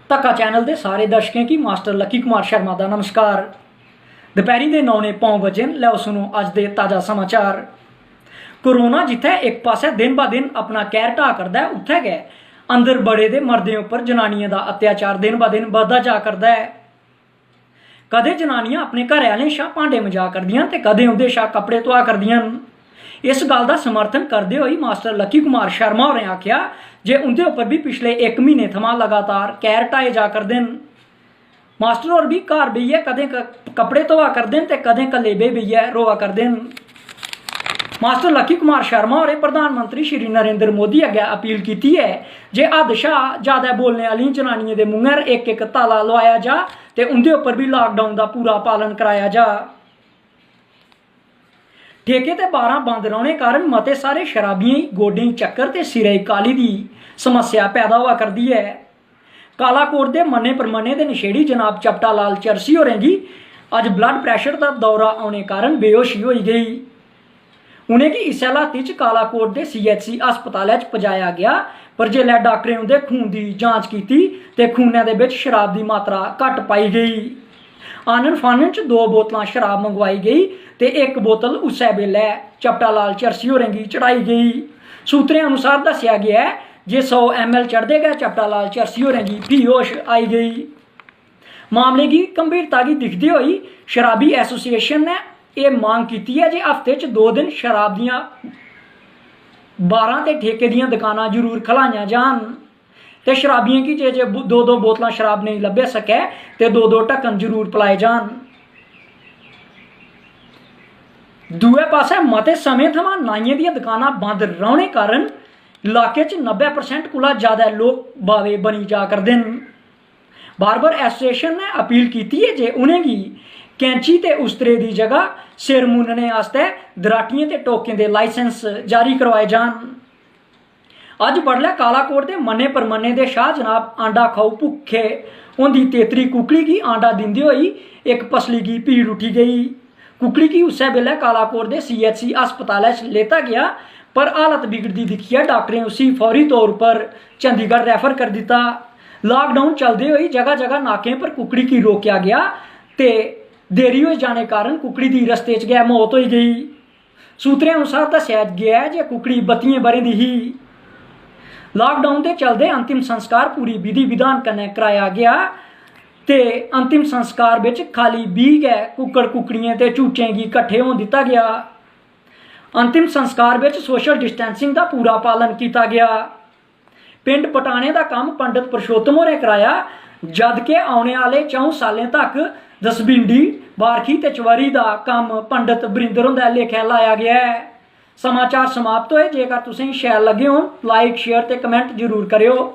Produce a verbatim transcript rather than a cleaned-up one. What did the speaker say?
धक्का चैनल दे सारे दर्शकें गी मास्टर लक्की कुमार शर्मा दा नमस्कार। दपैह्रीं दे नौ ने पौं बजे न, लैओ सुनो अज्ज दे ताजा समाचार। कोरोना जित्थै इक पासै दिन ब दिन अपना कहर ढाऽ करदा ऐ, उत्थै गै अंदर बड़े दे मर्दें उप्पर जनानियें दा अत्याचार दिन ब दिन बधदा जा करदा ऐ। कदें जनानियां अपने घरै आह्लें शा भांडे मजा करदियां न ते कदें उं'दे शा कपड़े धोआ करदियां न। इस गल्ल दा समर्थन करदे होई मास्टर लक्की कुमार शर्मा होरें आखेआ जे उं'दे उप्पर बी पिछले इक म्हीने थमां लगातार कहर ढाए जा करदे न। मास्टर होर बी घर बेहियै कदें क-, कपड़े धोआ करदे न ते कदें कल्ले बेही बेहियै रोआ करदे न। मास्टर लक्की कुमार शर्मा होरें प्रधानमंत्री श्री नरेंद्र मोदी अग्गै अपील कीती ऐ जे हद्द शा ज्यादा बोलने आह्लियें जनानियें दे मुंहै 'र इक इक ताला लोआया जा ते उं'दे उप्पर बी लाकडाउन दा पूरा पालन कराया जा। ठेके ते बारां बंद रौह्ने कारण मते सारे शराबियें गी गोडें गी चक्कर ते सिरै गी काली दी समस्या पैदा होआ करदी ऐ। कालाकोट दे मन्ने परमन्ने दे नशेड़ी जनाब चपटा लाल चरसी होरें गी अज्ज ब्लड प्रैशर दा दौरा औने कारण बेहोशी होई गेई। उ'नेंगी इस्सै हालाती च कालाकोट दे सीएचसी अस्पतालै च पजाया गेआ, पर जिसलै डाक्टरें उं'दे खून दी जांच कीती ते खूनै दे बिच शराब दी मात्रा घट्ट पाई गेई। आनन फानन च दो बोतलां शराब मंगवाई गेई ते इक बोतल उस्सै बेल्लै चपटा लाल चरसी होरें गी चढ़ाई गेई। सूत्रें अनुसार दस्सेआ गेआ ऐ जे सौ एमएल चढ़दे गै चपटा लाल चरसी होरें गी फ्ही होश आई गेई। मामले गी गंभीरता गी दिखदे होई शराबी एसोसिएशन ने एह् मंग कीती ऐ जे हफ्ते च दो दिन शराब दियां बारां ते ठेके दियां दकानां जरूर खलाइयां जान ते शराबियें गी जे जे बो-, दो दो बोतलां शराब नेईं लब्भै सकै ते दो दो ढक्कन जरूर पलाए जान। दूए पासै मते समें थमां नाइयें दियां दकानां बंद रौह्ने कारण इलाके च नब्बै परसेंट कोला ज्यादा लोक बावे बनी जा करदे न। बार्बर एसोसिएशन ने अपील कीती ऐ जे उ'नेंगी कैंची ते उस्तरे दी जगह सिर मुन्नने आस्तै दराटियें ते टोकें दे लाइसेंस जारी करवाए जान। अज्ज बडलै कालाकोट दे मन्ने परमन्ने दे शाह जनाब आंडा खाऊ भुक्खे होंदी तेतरी कुकड़ी गी आंडा दिंदे होई इक पसली गी पीड़ उठी गेई। कुकड़ी गी उस्सै बेल्लै कालाकोट दे सीएचसी अस्पतालै च लेता गेआ, पर हालत बिगड़दी दिक्खियै डाक्टरें उसी फौरी तौर उप्पर चंडीगढ़ रैफर करी दित्ता। लाकडाउन चलदे होई जगह जगह नाकें पर कुकड़ी गी रोकेआ गेआ ते देरी होई जाने कारण कुकड़ी दी रस्ते च गै मौत होई गेई। सूत्रें अनुसार दस्सेआ गेआ ऐ जे कुकड़ी बत्तियें ब'रें दी ही। लाकडाउन दे चलदे अंतिम संस्कार पूरी विधि विधान कन्नै कराया गेआ ते अंतिम संस्कार बिच खाली बीह् गै कुक्कड़ कुकड़ियें ते चूचें गी कट्ठे होन दित्ता गेआ। अंतिम संस्कार बिच सोशल डिस्टेंसिंग दा पूरा पालन कीता गेआ। पिंड पटाने दा कम्म पंडत पुरुषोत्तम होरें कराया, जद के औने आह्ले च'ऊं सालें तक दसबिंडी, बारखी ते चबरी दा कम्म पंडत बरिंदर हुंदै लेखै लाया गेआ ऐ। समाचार समाप्त होए। जेकर तुसें गी शैल लग्गे होन, लाइक, शेयर ते कमेंट जरूर करेओ।